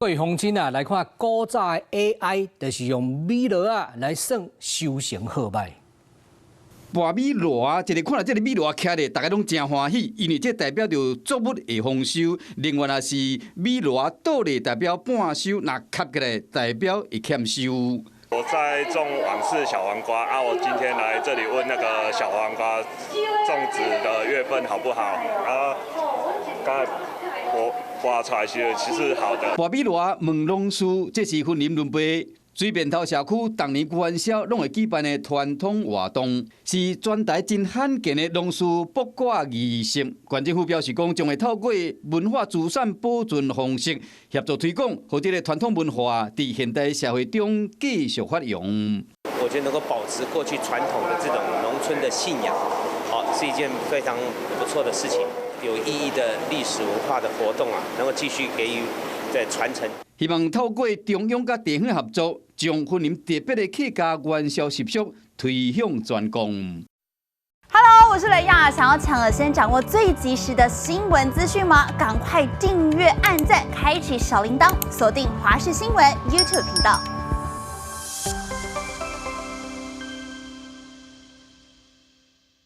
各位鄉親啊，來看古早的 AI，就是用米箩仔來算收成好䆀。跋米箩，一个看著這个米箩徛咧，大家攏誠歡喜，因為這代表著作物會豐收。另外若是米箩倒咧，代表半收；若合起來，代表會欠收。我在種網氏小黃瓜啊，我今天來這裡問那個小黃瓜種植的月份好不好？啊，剛才我挖出來其實是好的。跋米箩問農事，這是雲林崙背水面頭社區逐年元宵攏會舉辦的傳統活動，是全台真罕見的農事卜卦儀式。縣政府表示講，將會透過文化資產保存方式協助推廣，予這个傳統文化佇現代社會中繼續發揚。我覺得能夠保持過去傳統的這種農村的信仰，好，是一件非常不錯的事情。有意義的歷史文化的活動啊，能夠繼續給予在傳承。希望透過中央佮地方合作，將雲林特別的客家元宵習俗推向全國。 Hello，我是雷亞，想要搶先掌握最及時的新聞資訊嗎？趕快訂閱、按讚、開啟小鈴鐺，鎖定華視新聞 YouTube 頻道。